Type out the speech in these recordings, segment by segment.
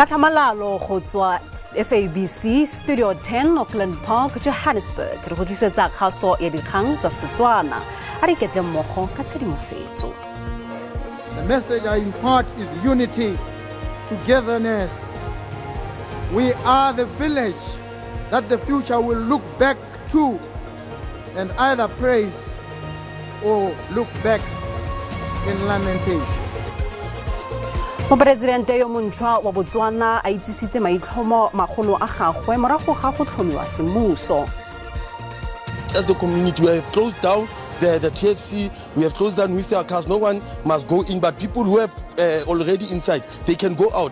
Ka tlhamalalo go tswa SABC Studio 10, Auckland Park, Johannesburg, re go tlisetsa kgaso ya dikgang tsa Setswana. A re iketle mmogo ka tshedimosetso. The message I impart is unity, togetherness. We are the village that the future will look back to and either praise or look back in lamentation. Moporesidente yo montšhwa wa Botswana a itsisitse maitlhomo magolo a gagwe morago ga go tlhomiwa semmuso. As the community, we have closed down the TFC, we have closed down with our cars. No one must go in, but people who have already inside, they can go out.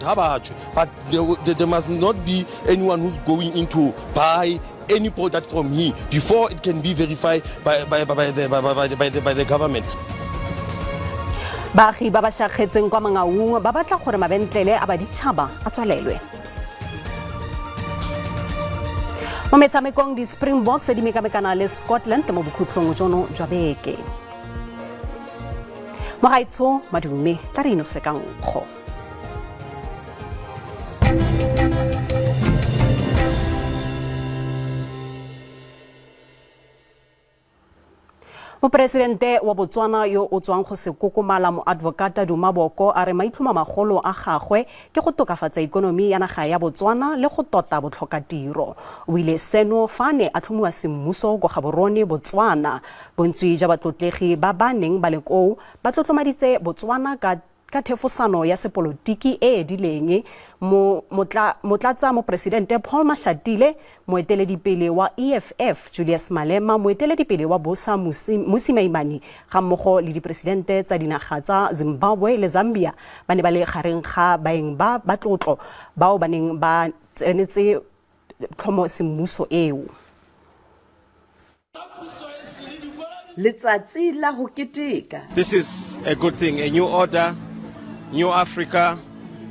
But there must not be anyone who's going in to buy any product from here before it can be verified by the government. Baagi ba ba šakgetseng kwa Mangaung ba batla gore mabentlele a baditšhaba a tswalelwe. Mo metshamekong, di-Springboks di mekamekana le Scotland mo bokhutlong jono jwa beke. Mo gaetsho, madume, tla re inose ka nkgo. Moporesidente wa Botswana yo o tswang go se kokomala, moadvokata Duma Boko, a re maitlhomamagolo a gagwe ke go tokafatsa ikonomi ya naga ya Botswana le go tota botlhokatiro. O ile seno fa ne a tlhomiwa semmuso ko Gaborone, Botswana. Bontsi jwa batlotlegi ba ba neng ba le koo ba tlotlomaditse Botswana ka thefosano ya sepolotiki e edileng. Motlatsa moporesidente Paul Mashatile, moeteledipele wa EFF Julius Malema, moeteledipele wa BOSA Mmusi Maimane, ga mmogo le diporesidente tsa dinaga tsa Zimbabwe le Zambia ba ne ba le gareng ga baeng ba batlotlo bao ba neng ba tsenetse tlhomo semmuso eo. Letsatsi la ho keteka. This is a good thing, a new order, new Africa.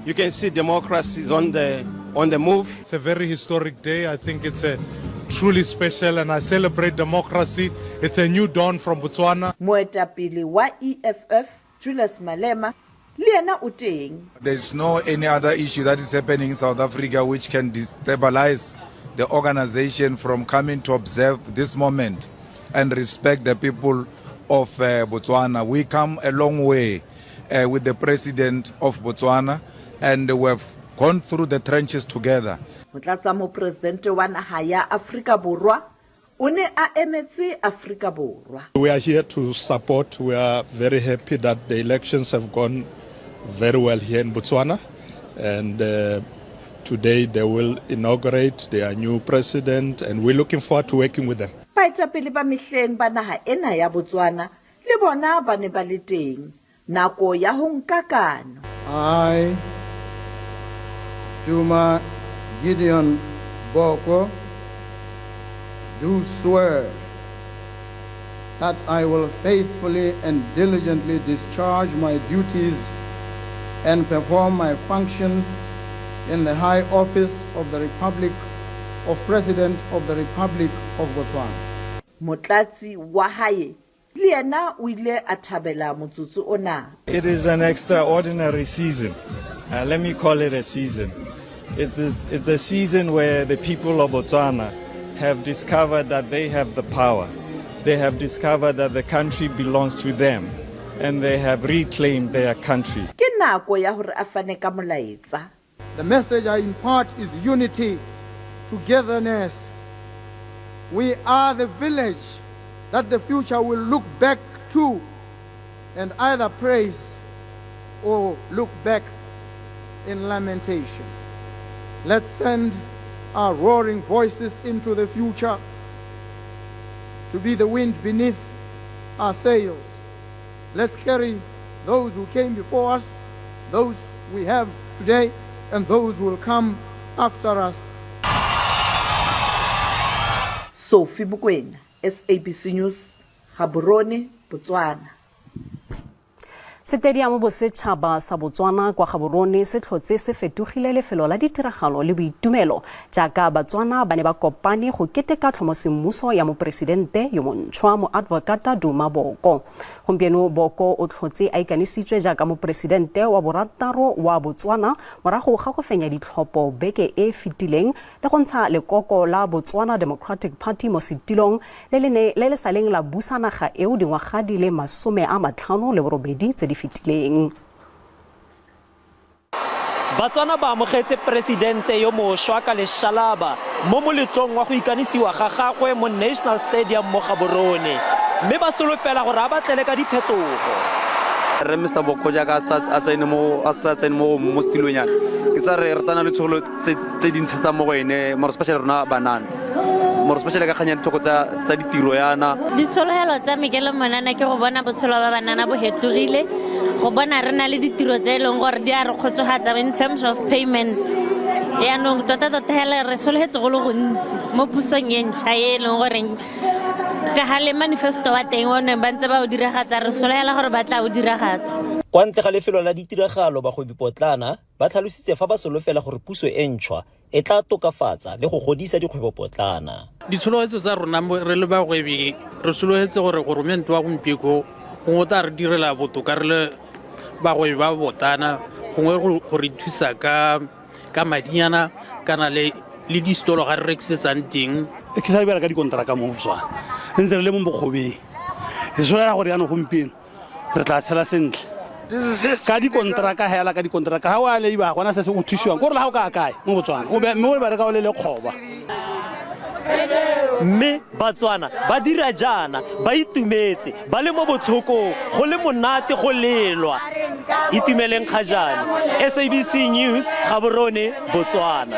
You can see democracy is on the move. It's a very historic day. I think it's a truly special and I celebrate democracy. It's a new dawn from Botswana. Moetapele wa EFF Julius Malema le yena o teng. There's no any other issue that is happening in South Africa which can destabilize the organization from coming to observe this moment and respect the people of Botswana. We come a long way with the president of Botswana and we've gone through the trenches together. Motlatsa mopresidente wa naha ya Afrika Borwa o ne a emetse Afrika Borwa. We are here to support. We are very happy that the elections have gone very well here in Botswana. And today they will inaugurate their new president, and we're looking forward to working with them. Baetapele ba mehleng ba naha ena ya Botswana le bona ba ne ba le teng. Nako ya ho nka kano. I, Duma Gideon Boko, do swear that I will faithfully and diligently discharge my duties and perform my functions in the high office of the Republic of President of the Republic of Botswana. Motlatsi wa hae le yena o ile a thabela motsotso ona. It is an extraordinary season. Let me call it a season. It's a season where the people of Botswana have discovered that they have the power. They have discovered that the country belongs to them and they have reclaimed their country. Ke nako ya hore a fane ka molaetsa. The message I impart is unity, togetherness. We are the village that the future will look back to and either praise or look back in lamentation. Let's send our roaring voices into the future to be the wind beneath our sails. Let's carry those who came before us, those we have today, and those who will come after us. Sophie Mokoena, SABC News, Gaborone, Botswana. Setediamo Bosetšhaba sa Botswana kwa Gaborone se tlhotse se fetogile lefelo la ditiragalo le boitumelo jaaka Batswana ba ne ba kopane go keteka tlhomosemmuso ya moporesidente yo montšhwa moadvokata Duma Boko. Gompieno Boko o tlhotse a ikanisitswe jaaka moporesidente wa borataro wa Botswana morago ga go fenya ditlhopho beke e e fetileng le go ntsha lekoko la Botswana Democratic Party mo setilong le le ne le le sa leng la busa naga eo dingwaga di le 58 tse di fetileng. Batswana ba amogetse poresidente yo mošwa ka leshalaba mo moletlong wa go ikanisiwa ga gagwe mo National Stadium mo Gaborone mme ba solofela gore a ba tlele ka diphetogo. Rre Mister Boko jaaka a tsene mo a sa tsene mo mo setilong yana ke tsa re re tana le tsholo tse dintsi thata mo go ene more especially rona banana more especially ka kganya dithoko tsa ditiro yana. Ditshologelo tsa me ke le monana ke go bona botshelo ba banana bo hetogile, go bona re na le ditiro tse e leng gore di a re kgotsogatsa in terms of payment. Yaanong tota-tota hela re sologetse go le gontsi mo pusong e ntšha e e leng goreng ka ga le manifesto wa teng o neng ba ntse ba o diragatsa, re sologela gore ba tla o diragatsa. Kwa ntle ga lefelo la ditiragalo, bagwebipotlana ba tlhalositse fa ba solofela gore puso e ntšhwa e tla tokafatsa le go godisa dikgwebopotlana. Ditsholofetso tsa rona re le bagwebi re solofetse gore goromente wa gompieko gongwe o tla re direla botoka re le bagwebi ba botana, gongwe go re thusa ka ka madinyana kana le le distolo ga re rekisetsang teng. Ke sa lebala ka dikonteraka mo Botswana ntse re le mo bokgobeng, re solofela gore jaanong gompieno re tla tshela sentle ka dikonteraka hela ka dikonteraka ga o a leiba gona se se o thusiwang kore le ga o ka kae mo Botswana o mme o bereka o le lekgoba. Mme Batswana ba dira jaana ba itumetse ba le mo botlhokong go le monate go lelwa. Itumeleng Kgajane, SABC News, Gaborone, Botswana.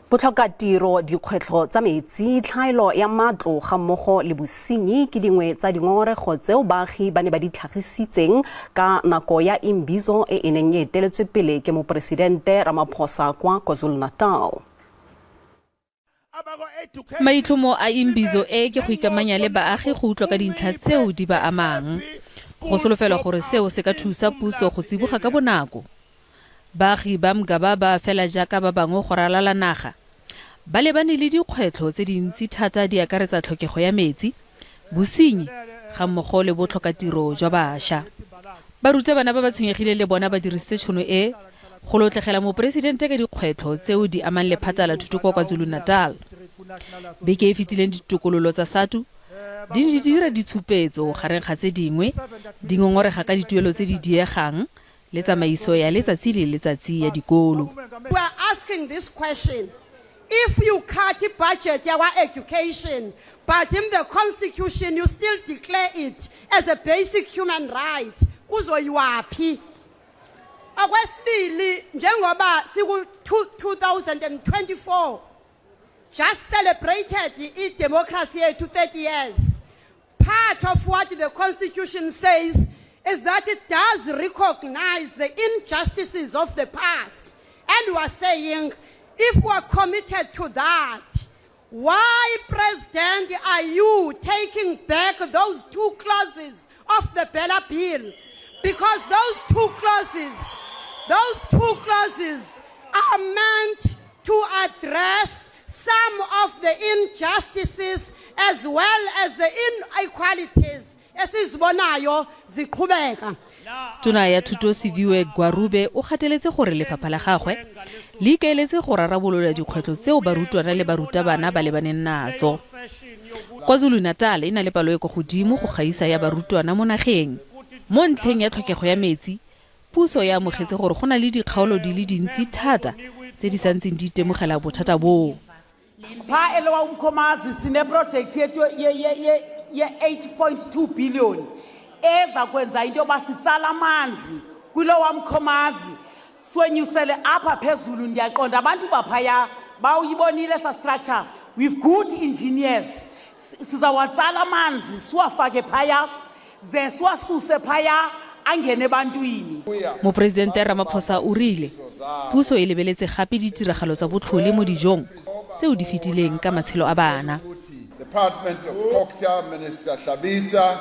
Botlhokatiro, dikgwetlho tsa metsi, tlhaelo ya matlo ga mmogo le bosenyi ke dingwe tsa dingongorego tseo baagi ba ne ba di tlhagisitseng ka nako ya imbizo e e neng e eteletswe pele ke moporesidente Ramaphosa kwa KwaZulu-Natal. Maitlhomo a imbizo e ke go ikamanya le baagi go utlwa ka dintlha tseo di ba amang. Go solofelwa gore seo se ka thusa puso go tsiboga ka bonako. Baagi ba Mgababa fela jaaka ba bangwe go ralala naga, ba lebane le dikgwetlho tse dintsi thata di akaretsa tlhokego ya metsi, bosenyi ga mmogo le botlhokatiro jwa bašwa. Barutabana ba ba tshwenyegileng le bona ba dirisitse tšhono e go lotlegela moporesidente ka dikgwetlho tseo di amang lephata la thuto kwa KwaZulu-Natal. Beke e fetileng ditokololo tsa SATU di ne di dira ditshupetso gareng ga tse dingwe di ngongorega ka dituelo tse di diegang le tsamaiso ya letsatsi le letsatsi ya dikolo. We are asking this question. If you cut budget ya education, but in the constitution you still declare it as a basic human right, kuzoyiwaphi? Okwesibili, njengoba siku 2024, just celebrated i-democracy yethu 30 years. Part of what the constitution says is that it does recognize the injustices of the past. And we are saying, if we are committed to that, why, President, are you taking back those two clauses of the BELA Bill? Because those two clauses are meant to address some of the injustices as well as the inequalities esizibonayo ziqhubeka. Tona ya Thuto Siviwe Gwarube o gateletse gore lefapha la gagwe le ikaeletse go rarabolola dikgwetlho tseo barutwana le barutabana ba lebaneng natso. KwaZulu-Natal e na le palo e kwa godimo go gaisa ya barutwana mo nageng. Mo ntlheng ya tlhokego ya metsi, puso e amogetse gore go na le dikgaolo di le dintsi thata tse di santseng di itemogela bothata boo. Pha eLower Umkomazi sineprojekthi yethu ye-8.2 billion eza kwenza into yoba sitsala amanzi kwiLower Umkomazi siwenyusele apha phezulu. Ndiyaqonda abantu baphaya bawuyibonile esa structure with good engineers. Sizawatsala amanzi siwafake phaya ze siwasuse phaya angene ebantwini. Moporesidente Ramaphosa o rile puso e lebeletse gape ditiragalo tsa botlhole mo dijong tseo di fetileng ka matshelo a bana. Department of COGTA, Minister Hlabisa,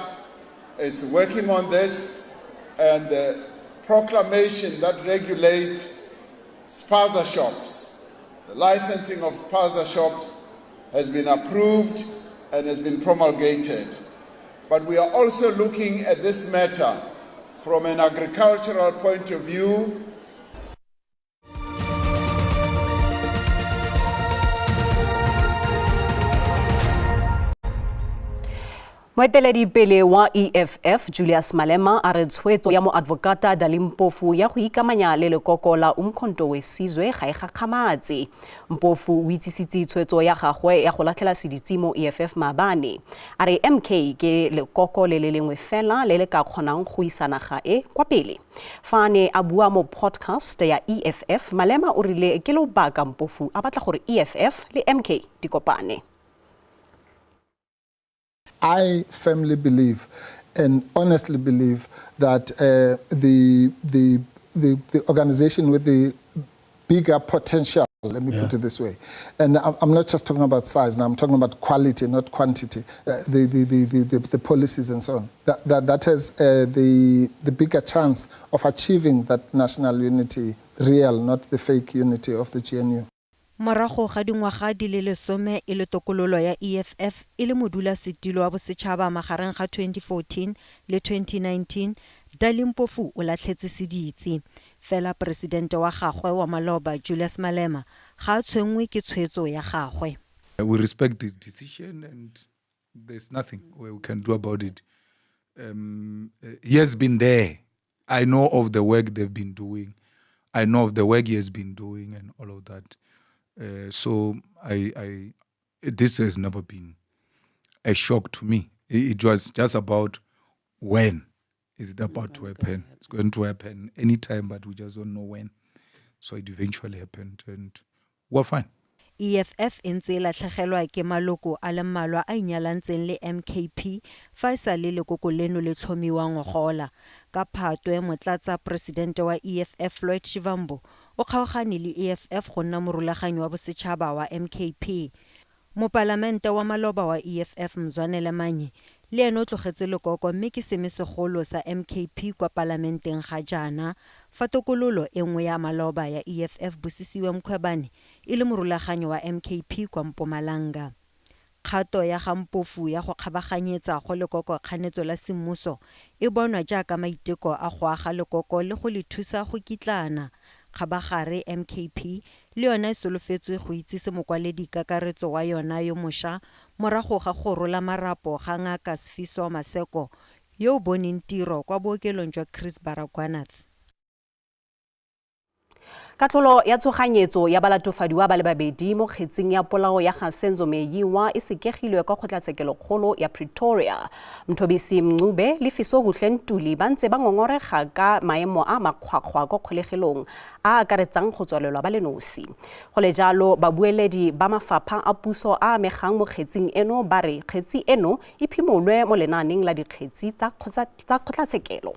is working on this, and the proclamation that regulate spaza shops, the licensing of spaza shops has been approved and has been promulgated. But we are also looking at this matter from an agricultural point of view. Moeteledipele wa EFF Julius Malema a re tshwetso ya moadvokata Dali Mpofu ya go ikamanya le lekoko la Umkhonto we Sizwe ga e gakgamatse. Mpofu o itsisitse tshwetso ya gagwe ya go latlhela seditsi mo EFF maabane. A re MK ke lekoko le le lengwe fela le le ka kgonang go isa naga e kwa pele. Fa a ne a bua mo podcast ya EFF, Malema o rile ke lobaka Mpofu a batla gore EFF le MK di kopane. I firmly believe and honestly believe that the, the, the, the organization with the bigger potential, let me put it this way, and I'm not just talking about size now, I'm talking about quality, not quantity, the policies and so on, that has the bigger chance of achieving that national unity, real, not the fake unity of the GNU. Morago ga dingwaga di le 10 e le tokololo ya EFF e le modulasetilo wa bosetšhaba magareng ga 2014 le 2019, Dali Mpofu o latlhetse seditse. Fela poresidente wa gagwe wa maloba Julius Malema ga a tshwenngwe ke tshwetso ya gagwe. We respect this decision and there's nothing we can do about it. He has been there. I know of the work they've been doing. I know of the work he has been doing and all of that. So this has never been a shock to me. It was just about when is it about to happen. It's going to happen anytime, but we just don't know when. So it eventually happened and we're fine. EFF e ntse e latlhegelwa ke maloko a le mmalwa a inyalantseng le MKP fa e sa le lekoko leno le tlhomiwa ngogola. Ka Phatwe, motlatsa presidente wa EFF Floyd Shivambu o kgaogane le EFF go nna morulaganyi wa bosetšhaba wa MKP. Mopalamente wa maloba wa EFF Mzwanele Manyi le ene o tlogetse lekoko mme ke seme segolo sa MKP kwa palamenteng ga jaana, fa tokololo e nngwe ya maloba ya EFF Busisiwe Mkhwebane e le morulaganyi wa MKP kwa Mpumalanga. Kgato ya ga Mpofu ya go kgabaganyetsa go lekoko kganetso la semmuso e bonwa jaaka maiteko a go aga lekoko le go le thusa go kitlana. Kgabagare MKP le yona e solofetswe go itsise mokwaledi kakaretso wa yona yo mošwa morago ga go rola marapo ga ngaka Sifiso Maseko yo o boneng tiro kwa bookelong jwa Chris Baragwanath. Katlholo ya tshoganyetso ya balatofadiwa ba le babedi mo kgetsing ya polao ya ga Senzo Meyiwa e sekegilwe kwa kgotlatshekelokgolo ya Pretoria. Mthobisi Mncube le Fisokuhle Ntuli ba ntse ba ngongorega ka maemo a makgwakgwa kwa kgolegelong a akaretsang go tswalelwa ba le nosi. Go le jalo, babueledi ba mafapha a puso a amegang mo kgetsing eno ba re kgetsi eno e phimolwe mo lenaaneng la dikgetsi tsa kgotlatshekelo.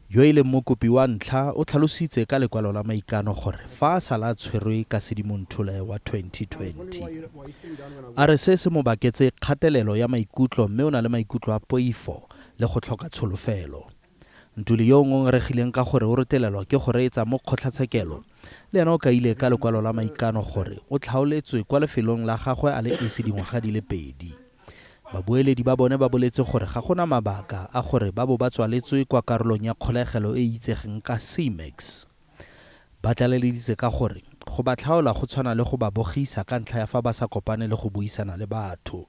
Yo e leng mokopi wa ntlha o tlhalositse ka lekwalo la maikano gore fa a sala a tshwerwe ka Sedimonthole wa 2020. A re se se mo baketse kgatelelo ya maikutlo mme o na le maikutlo a poifo le go tlhoka tsholofelo. Ntuli yo o ngongoregileng ka gore o retelelwa ke go reetsa mo kgotlatshekelo le ena o kaile ka lekwalo la maikano gore o tlhaoletswe kwa lefelong la gagwe a le esi dingwaga di le 2. Babueledi ba bone ba boletse gore ga gona mabaka a gore ba bo ba tswaletswe kwa karolong ya kgolegelo e e itsegeng ka C-Max. Ba tlaleleditse ka gore go ba tlhaola go tshwana le go ba bogisa ka ntlha ya fa ba sa kopane le go buisana le batho.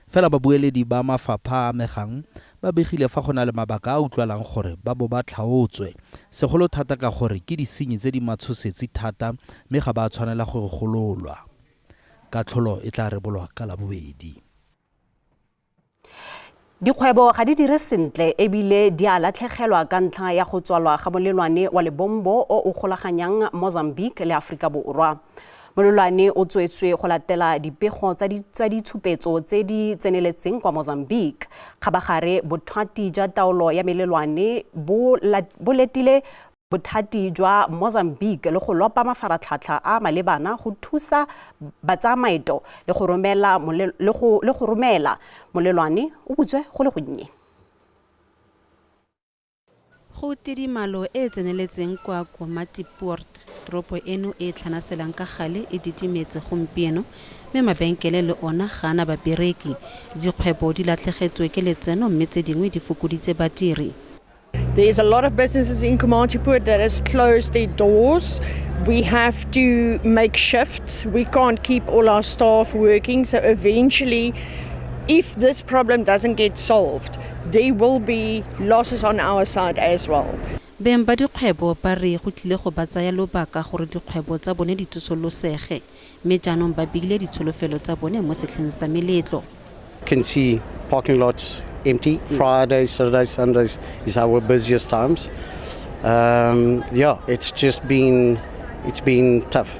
Fela babueledi ba mafapha a amegang ba begile fa go na le mabaka a utlwalang gore ba bo ba tlhaotswe, segolo thata ka gore ke disenyi tse di matshosetsi thata mme ga ba a tshwanela go gololwa. Katlholo e tla rebolwa ka Labobedi. Dikgwebo ga di dire sentle ebile di a latlhegelwa ka ntlha ya go tswalwa ga molelwane wa Lebombo o o golaganyang Mozambique le Aforika Borwa. Molelwane o tswetswe go latela dipego tsa ditshupetso tse di tseneletseng kwa Mozambique. Kgabagare bothati jwa taolo ya melelwane bo letile Bothati jwa Mozambique le go lopa mafaratlhatlha a malebana go thusa batsamaeto le go romela le go romela molelwane o butswe go le gonnye. Go tidimalo e e tseneletseng kwa Komatipoort, toropo eno e e tlhanaselang ka gale e didimetse gompieno mme mabenkele le ona ga a na babereki. Dikgwebo di latlhegetswe ke letseno mme tse dingwe di fokoditse badiri. There's a lot of businesses in Komatipoort that has closed their doors. We have to make shifts. We can't keep all our staff working. So eventually, if this problem doesn't get solved, there will be losses on our side as well. Beng ba dikgwebo ba re go tlile go ba tsaya lobaka gore dikgwebo tsa bone di tsosolosege mme jaanong ba beile ditsholofelo tsa bone mo setlheng sa meletlo. Can see parking lots empty. Fridays, Saturdays, Sundays is our busiest times. Yeah, it's just been it's been tough.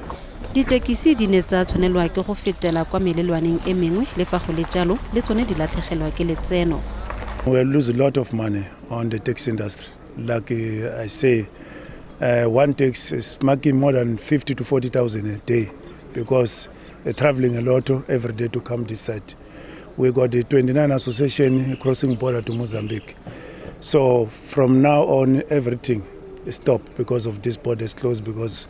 Ditekisi di ne tsa tshwanelwa ke go fetela kwa melelwaneng e mengwe le fa go le jalo le tsone di latlhegelwa ke letseno. We lose a lot of money on the taxi industry. Like I say, one taxi is making more than 50 to 40,000 a day because they're traveling a lot every day to come this side. We got the 29 association crossing border to Mozambique. So from now on, everything is stopped because of this border is closed because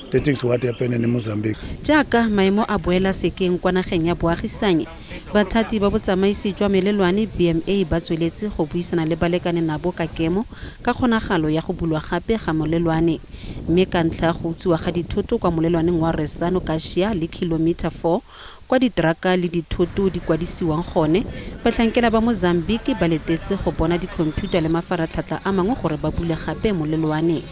the things what happened in Mozambique. Jaaka maemo a boela sekeng kwa nageng ya boagisanye, bathati ba botsamaisi jwa melelwane BMA ba tsweletse go buisana le balekane nabo ka kemo ka kgonagalo ya go bulwa gape ga molelwane. Mme ka ntlha ya go utswiwa ga dithoto kwa molelwaneng wa Resano Kashia le kilometer 4 kwa diteraka le dithoto di kwadisiwang gone, batlhankela ba Mozambique ba letetse go bona dikhomphuta le mafaratlhatlha a mangwe gore ba bule gape molelwane.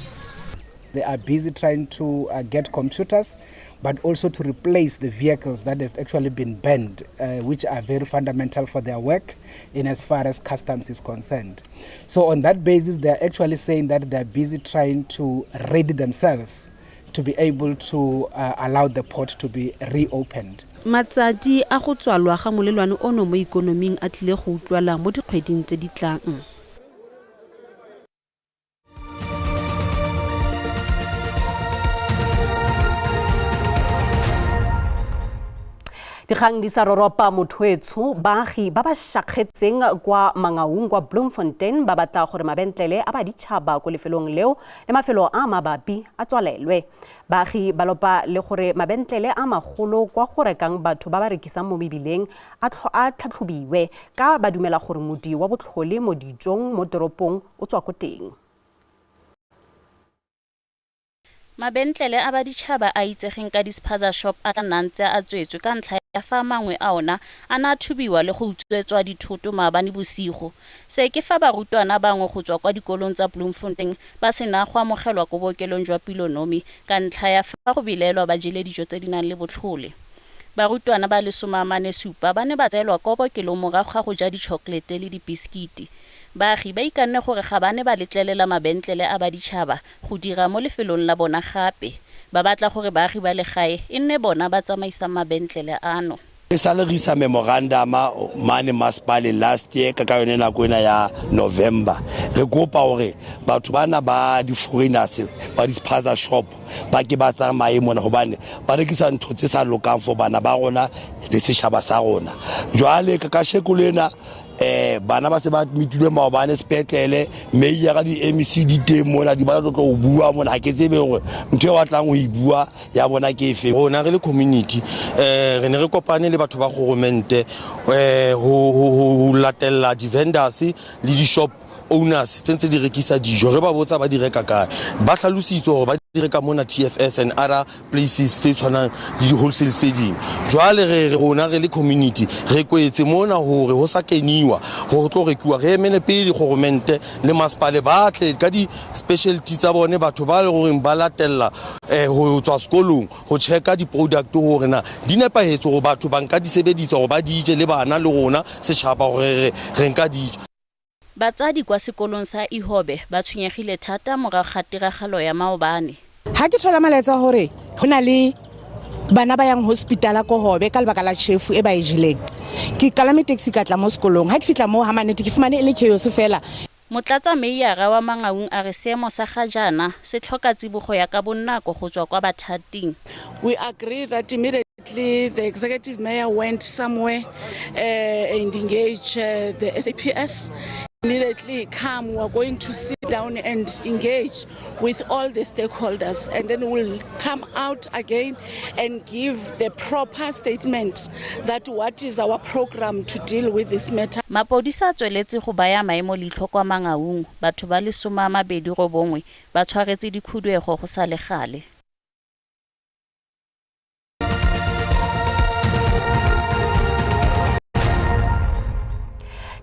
They are busy trying to get computers, but also to replace the vehicles that have actually been banned, which are very fundamental for their work in as far as customs is concerned. So on that basis, they are actually saying that they are busy trying to ready themselves to be able to allow the port to be reopened. Matsadi a go tswalwa ga molelwane ono mo ikonoming a tlile go utlwala mo dikgweding tse di tlang. Dikgang di sa roropa motho etsho, baagi ba ba šakgetseng kwa Mangaung kwa Bloemfontein ba batla gore mabentlele a baditšhaba ko lefelong leo le mafelo a mabapi a tswalelwe. Baagi ba lopa le gore mabentlele a magolo kwa go rekang batho ba ba rekisang mo mebileng a tlhatlhobiwe ka ba dumela gore modi wa botlhole mo dijong mo toropong o tswa ko teng. Mabentlele a baditšhaba a itsegeng ka di-spaza shop a tla nna ntse a tswetswe ka ntlha ya fa mangwe a ona a ne a thubiwa le go utswetswa dithoto maabane bosigo. Se ke fa barutwana bangwe go tswa kwa dikolong tsa Bloemfontein ba sena go amogelwa ko bookelong jwa Pelonomi ka ntlha ya fa go belaelwa ba jele dijo tse di nang le botlhole. Barutwana ba le 47 ba ne ba tseelwa kwa bookelong morago ga go ja di-chocolate le dibisikiti. Baagi ba ikanne gore ga ba ne ba letlelela mabentlele a baditšhaba go dira mo lefelong la bona gape. Ba batla gore baagi ba legae e nne bona ba tsamaisang mabentlele ano. E sale re isa memorandum mane masepale last year ka yone nako ena ya November. Re kopa hore batho bana ba di-foreigners ba di-spaza shop ba ke ba tsamaye mona hobane ba rekisa ntho tse sa lokang for bana ba rona le setjhaba sa rona. Jwale ka kasheko lena bana ba se ba admitilwe maobane sepetlele, mme ya di MEC di teng mona di batla tlo bua mona, ha ke tsebe hore ntho e batlang ho e bua ya bona ke efe. Rona re le community, re ne re kopane le batho ba goromente, ho latella di-vendors le di-shop owners tse ntse di rekisa dijo, re ba botsa ba di reka kae. Ba hlalositse hore ba di reka mona TFS and other places tse tshwanang le di-wholesale tse ding. Jwale re rona re le community re kwetse mona hore ho sa keniwa hore tlo rekiwa, re emele pele goromente le masepale ba tle ka di-specialty tsa bone, batho ba le horeng ba latella ho tswa sekolong ho checka di-product hore na di nepahetse hore batho ba nka di sebedisa hore ba di je le bana le rona setjhaba hore re nka di ja. Batsadi kwa sekolong sa Ihobe ba tshwenyegile thata morago ga tiragalo ya maobane. Ha ke thola molaetsa hore ho na le bana ba yang hospitala ko Hobe ka lebaka la tjhefu e ba e jeleng, ke kalame taxi ka tla mo sekolong. Ha ke fihla moo ha mannete ke fumane e le chaos fela. Motlatsa-meiyara wa Mangaung a re seemo sa ga jaana se tlhoka tsibogo ya ka bonako go tswa kwa bathating. We agree that immediately the executive mayor went somewhere and engaged the SAPS. Immediately come, we are going to sit down and engage with all the stakeholders, and then we'll come out again and give the proper statement that what is our program to deal with this matter. Mapodisa a tsweletse go baya maemo leitlho kwa Mangaung, batho ba le 29 ba tshwaretse dikhuduego go sa le gale.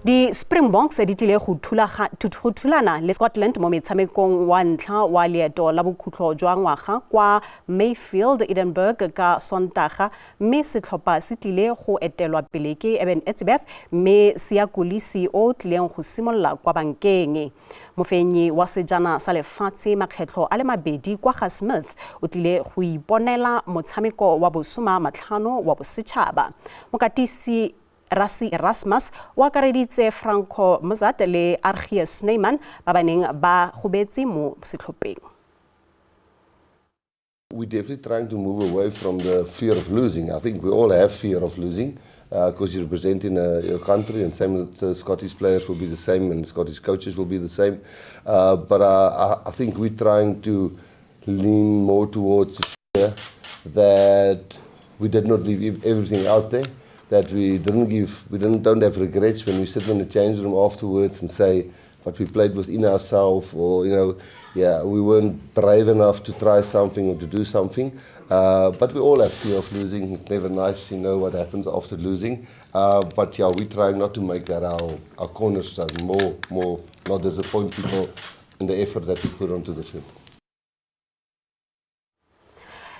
Di-Springboks di tlile go thulana le Scotland mo metshamekong wa ntlha wa leeto la bokhutlo jwa ngwaga kwa Mayfield, Edinburgh ka Sontaga, mme setlhopha se tlile go etelwa pele ke Eben Etzebeth mme Siya Kolisi o tlileng go simolola kwa bankeng. Mofenyi wa sejana sa lefatshe makgetlho a le mabedi kwa ga Smith o tlile go iponela motshameko wa bosoma matlhano wa bosetšhaba. Mokatisi Rassie Erasmus o akareditse Franco Mozart le Argie Snyman ba ba neng ba gobetse mo setlhopheng. We're definitely trying to move away from the fear of losing. I think we all have fear of losing because you're representing your country, and same with the Scottish players will be the same, and Scottish coaches will be the same. But I think we're trying to lean more towards the fear that we did not leave everything out there, that we didn't give, we didn't, don't have regrets when we sit in the change room afterwards and say, but we played within ourselves, or we weren't brave enough to try something or to do something. But we all have fear of losing. It's never nice, you know what happens after losing. But we're trying not to make that our cornerstone, more not disappoint people in the effort that we put onto the field.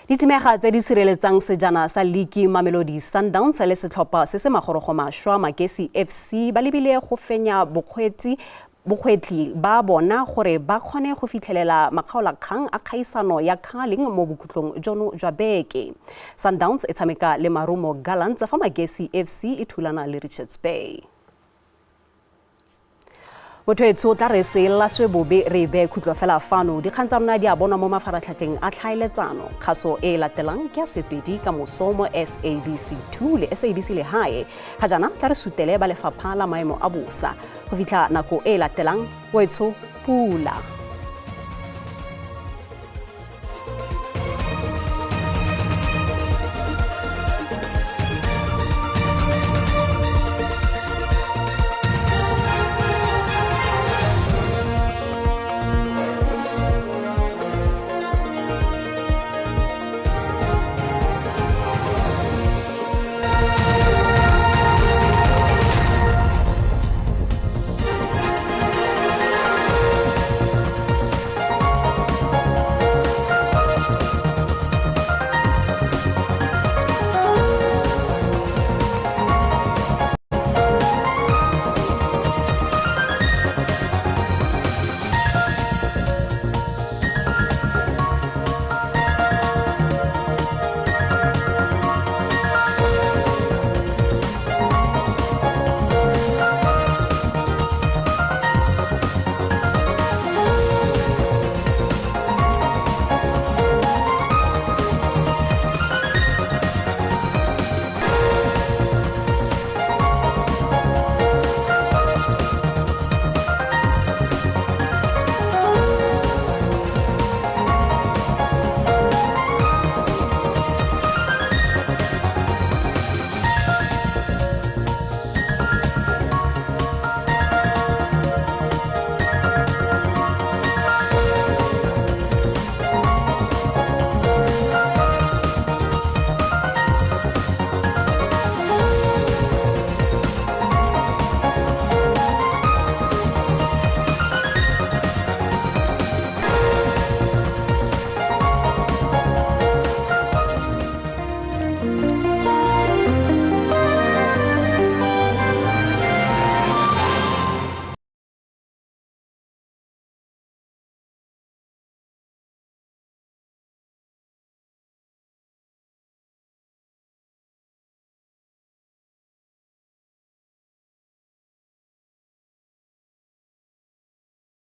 Ditshimega tse di sireletsang sejana sa liki Mamelodi Sundowns le setlhopha se se magorogo mašwa Magesi FC ba lebile go fenya bokgwetlhi ba bona gore ba kgone go fitlhelela makgaolakgang a kgaisano ya Carling mo bokhutlong jono jwa beke. Sundowns e tshameka le Marumo Gallants fa Magesi FC e thulana le Richards Bay. Motho etsho tla re se latswe bobe re be khutlo fela fano. Dikgang tsa rona di a bonwa mo mafaratlhatlheng a tlhaeletsano. Kgaso e e latelang ke ya Sepedi ka moso mo SABC 2 le SABC Lehae. Ga jaana tla re sutele ba lefapha la maemo a bosa. Go fitlha nako e e latelang, wetsho pula.